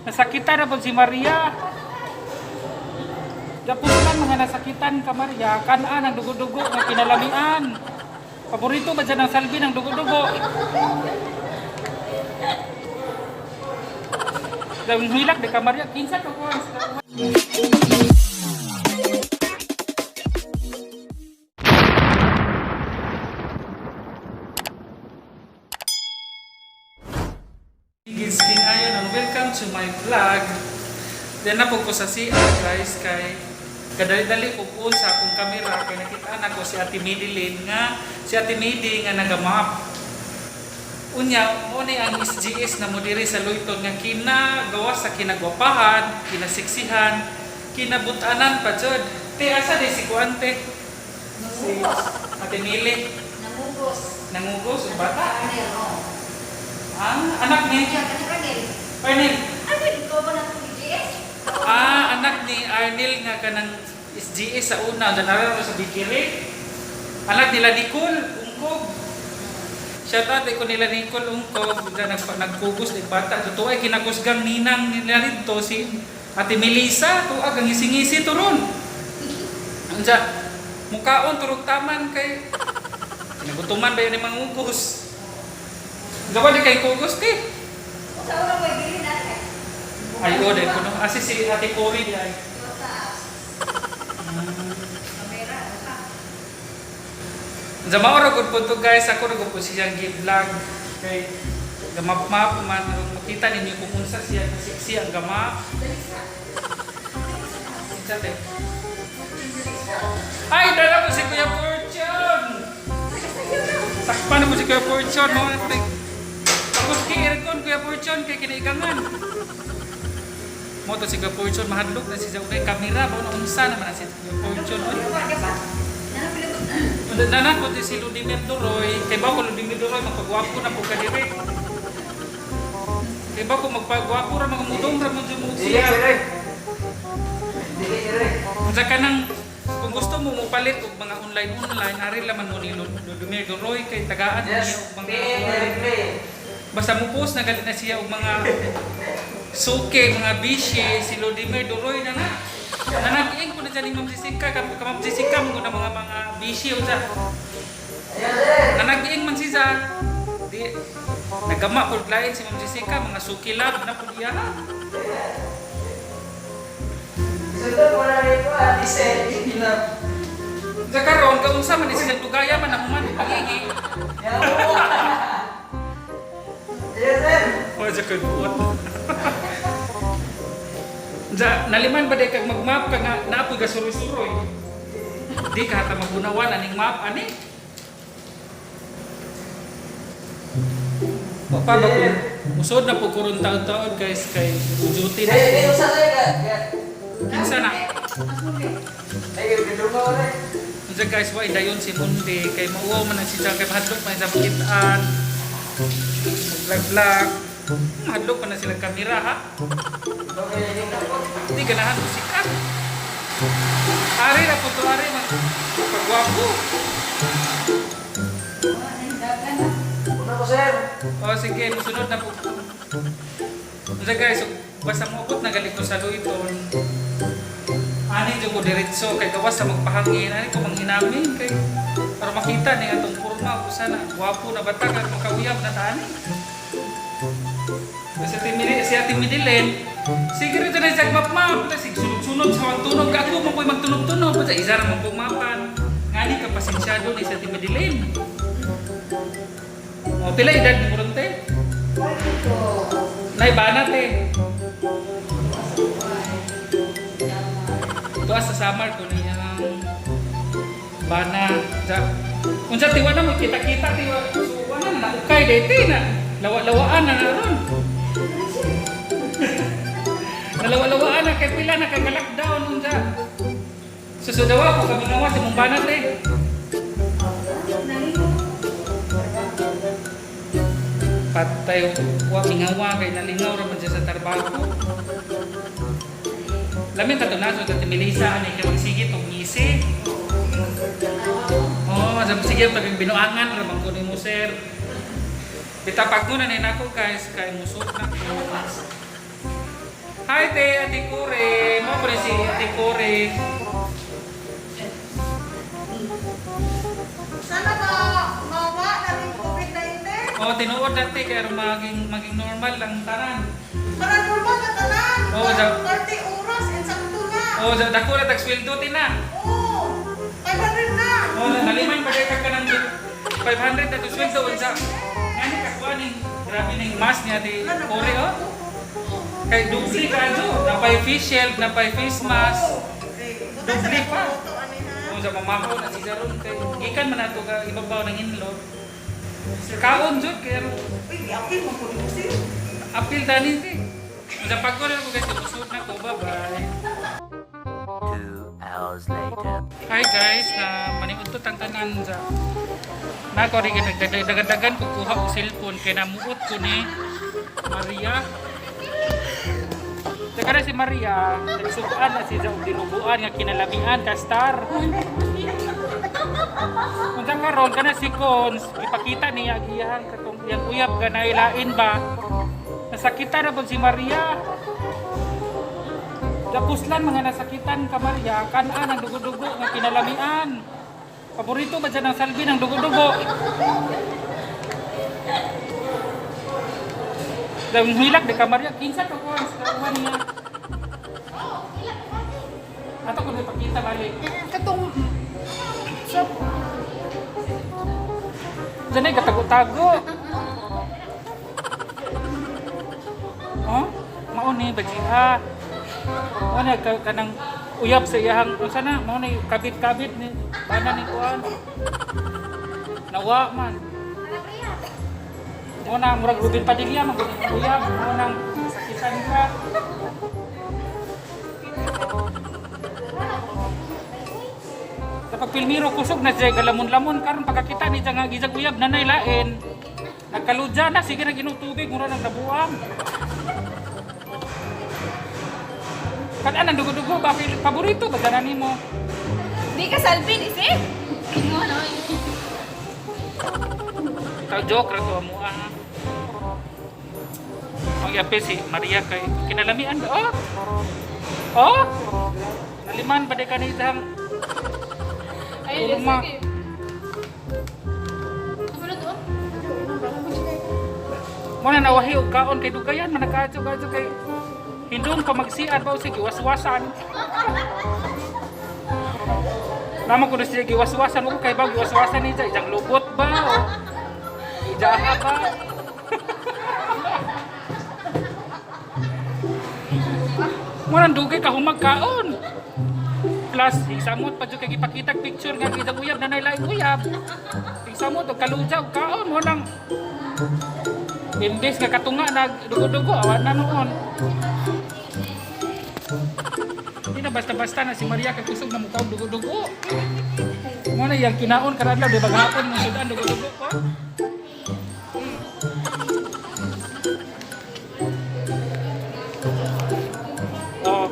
Nasakitan na po si Maria. Daputan mga nasakitan ka, Maria, kanaan ang dugo-dugo nga kinalamian. Paborito ba dyan ang salbi ng dugo-dugo? Dahil hilak di ka, Maria, kinsa to ko. It's King Ayon and welcome to my vlog. Then na po ko sa CR, guys, kay kadali-dali ko po sa akong kamera kay nakita na ko si Ate Madeline nga si Ate Mady nga nagamap. Unya, mo ni ang SGS na mo diri sa Luyton nga kinagawa sa kinagwapahan, kinasiksihan, kinabutanan pa jud. Te, asa di si kuante? Si Ate Mili. Namugos. Nangugos og bata. Arnel, oh. Ah, anak ni Siya, kanang Arnel. Arnel. Ay, pwede ko ba na itong BGS? Ah, anak ni Arnel nga kanang SGS sa una, danara sa Bikiri. Anak nila Nicole Ungkog. Shout out ko nila Nicole Ungkog, dyan nagkugos ng bata. Totoo ay kinakusgang ninang nila dito si Ate Melissa, tuag ang ngising-ngisi turon. Unsa mukaon turog taman kay kinagutuman ba yun yung mga ugos? Gawa di kay kugos ti. Sa una mo, dili na. Ay, o, dahil kuno. Asi si Ate Cory di ay. Taas. Kamera, ka. Sa mao ra gud po to, guys, ako ra gud po siyang gi-vlog kay gamap-map man aron makita ninyo kung unsa siya kasiksi ang gama. Dali sa. Unsa te? Ay, dala po si Kuya Fortune. Sakpan na po si Kuya Fortune mo na po. Tapos kay aircon, Kuya Fortune, kay kinaigangan. Mo to si Kuya Fortune mahadlok na siya kay kamera ba na unsa naman na si Kuya Fortune. Oy. Nanan po si Ludimir Duroy, kay ba ko Ludimir Duroy magpagwapo na po ka dire. Kay ba ko magpagwapo ra mga mudong ra mo jud mo Dili, siya. sir. Dili, sir. Unsa ka nang kung gusto mo mopalit og mga online online ari laman mo ni Ludimir Duroy kay tagaan mo niya Yes. og mga Play, play. basta mo post na galit na siya og mga suke, mga bisye, si Ludimir Duroy na na. Nanag-iing ko na dyan ni Ma'am Jessica, ka Ma'am Jessica mo na mga mga bisye unsa. Ayan, sir. Nanag-iing man siya. Di nagama pud lain si Ma'am Jessica, mga suki lab na pud iya. Sundan mo na rin ko, ati sir. Ina. Sa karon kaunsa man ni siya tugaya man ako man pangingi. Yan mo. Ayan, sir. O sa kagbuot. Ja, naliman ba di kag magmap ka nga naapoy ka suroy-suroy. Di ka hata magunawan aning map ani. Wa pa ba ko? Musod na po kuron taon-taon, guys, kay duty na. Ay, ay, usa, sir. Ka- Kinsa na? Ay, gidungaw na. Unsa guys, wa dayon si Mundi kay mauwaw man ang siya kay mahadlok man sa makitaan. Vlog vlog. Mahadlok pa na silang kamera ha. Okay, yung kapot. Hindi ganahan mo sikat. Ari na po to, ari mag pagwapo. Una ko, sir. O sige, musunod na po. Unsa guys, so, basta moabot na gali ko sa Luiton. Ani jud ko diretso kay gawas sa magpahangin, ani ko manghinamin kay para makita ni atong porma kung sana gwapo na bata kag makauyab na ta ani. Kasi timili si Ate Midilin, sige rito na siya mapmap, na sige sunod-sunod sa wang tunog, ako mo po'y magtunog-tunog, basta isa ra man pong mapan. Ngani ka pasensyado ni si Ate Midilin. O, pila edad mo ron, te? Nay, bana, te. Tuwa sa summer ko niya bana. Ja. Unsa tiwa na mo kita-kita tiwa. So, wala na naukay dayte na. Lawa-lawaan na na ron. Nalawa-lawaan na kay pila na kay lockdown unsa. Susudawa ko kami ngawa si mong bana, te. Patay wa mingawa kay nalingaw ra man siya sa trabaho. Lamin ta to na so ta Melissa ani kay magsige tong ngisi. Oh, sa sige pag binuangan ra man ko nimo, sir. Bitapag mo na ni nako, guys, kay musot na ko. Hi, te, Ate Kure. Mo ko rin si Ate Kure. Sana ba mawa na rin COVID-19? Oh, tinuod na te kay aron maging maging normal lang tanan. Para normal na tanan. Oo, 30 oras, insakto na. Oh, dako na tag sweldo ti na. Oo, 500 na. Oh, naliman pa kay ka ng 500 na to sweldo unsa. Ngani ka kuha ning grabe ning mask ni Ate Kure oh. Kay dubli ka jo, napay face shield, napay face mask. Doble pa. Kung sa mamaho na si Jaron kay gikan man ato ka ibabaw ng inlo. Kaon jud kay aron Uy, apil mo po dito sir. apil dani ti. Sa pagko na ko guys, usod na ko, bye-bye. 2 hours later. Hi guys, na maniudto tang tanan sa nako rin nagdagdagan ko kuha og cellphone kay namuot ko ni Maria. Teka na si Maria, nagsukaan na siya og dinuguan nga kinalamian ka star. Unsa karon kana si Cons, ipakita niya ang iyang katong iyang uyab nga nailain ba. Nasakitan na pud si Maria. Dapuslan mga nasakitan ka Maria, kanaan ang dugo-dugo nga kinalamian. Paborito ba dyan ang salbi ng dugo-dugo? Dahil hilak di ka Maria, kinsa ka Cons, kakuha niya. Ato ko ipakita balik. Katong Diyan ay katago-tago. Oh, mao ni bajiha. Mao na ka kanang uyab sa iyahang unsa na mao ni kabit-kabit ni bana ni kuan. Nawa man. Mao na murag Ruben Padilla man gud ang uyab mao nang sakitan ka. Kapag pilmiro kusog na siya galamon-lamon karon pagkakita ni nga gizag uyab nanay lain. Nagkaludya na sige nag inom tubig mura nang nabuang. Kan ang dugo-dugo ba paborito ba ganan nimo? Di ka salpin, isi? Tingnan no. Ikaw joke ra to amo ah. Ang yape si Maria kay kinalamian ba? Oh. Oh. Naliman ba di ka ni isang Ay, Kurma. sige. Ano to? Mo na nawahi og kaon kay dugayan man nakaadyo-adyo kay hindom ka magsiad ba o sige waswasan. Namo ko na siya giwaswasan mo ko kay ba giwaswasan ni siya ijang lubot ba o ijaha ba. Mo nang dugay ka humag kaon. Plus, isamot pa jud kay gipakitag picture nga ijang uyab nanay laing uyab. Isamot og kaluja og kaon mo nang imbes nga katunga nag dugo-dugo awan na noon. Hindi na basta-basta na si Maria kay kusog na mukha og dugo-dugo. Mo na iyang kinaon karadlaw di ba gahapon mo sudan dugo-dugo ko. Oh.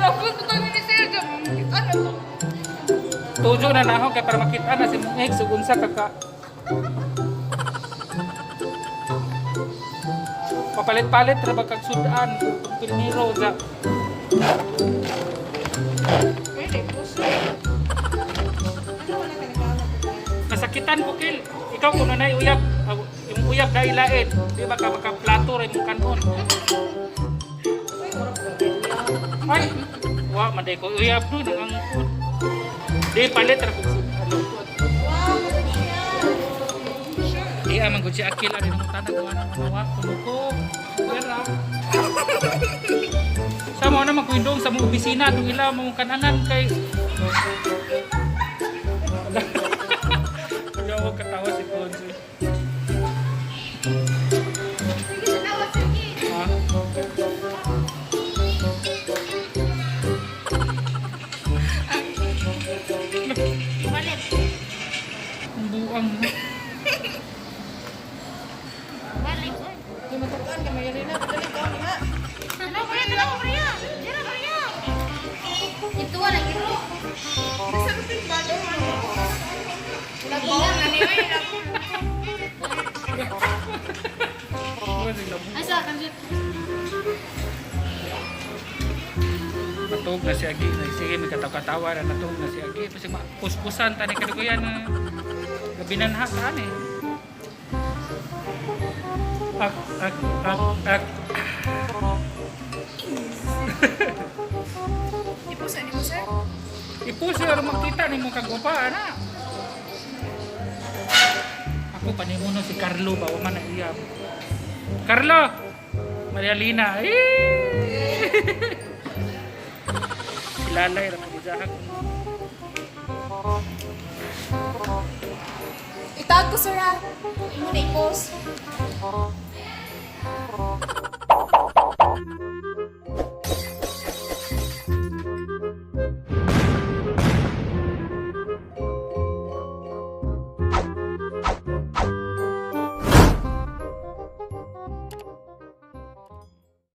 Ako ko kami ni Sir Ano to? Tujo na nako kay para makita na si mong ex ug unsa ka ka. Papalit-palit ra ba kag sudan pilmiro sa Pwede, puso. Ano wala ka nagkaano po? Nasakitan ko kil. Ikaw kuno nay uyab, imong uyab dai lain. Di ba ka makaplato ra imong kanon. Ay, wa man day ko uyab no nangangkon. Di palit ra kog ano. Wow, maganda siya. Di man gud si Akil ani nang tanag wa na wa kuno ko. Pera. Sa mo na magkuindong sa mong opisina atong ila mong kananan kay Wala ko katawa si Ponzo. Sige, salamat, sige. Ha? Balik. Ang buang mo. Balik. Di matukan ka, may na. Dali ka, ha? Ano, Maria? Dalawa, Maria. Dira, Maria. Ito, wala, giro. Bisa ko ba? Lagi nga, ano, ay, lagi. Asa kan siya? Matug na si Agi. Sige, may katawa-katawa na natug na si Agi. Kasi puspusan tani kadugoyan na gabinanha ka ani. Ak, ak, ak, ak. Ipusa ni mo, sir? Ipuso aron makita nimo kagwapa ana. Ako panimuno si Carlo ba wa man na iya. Carlo! Maria Lina. Eh! Si Lalay ra magujahak. Itag ko, sir, ha? Imo na i-post.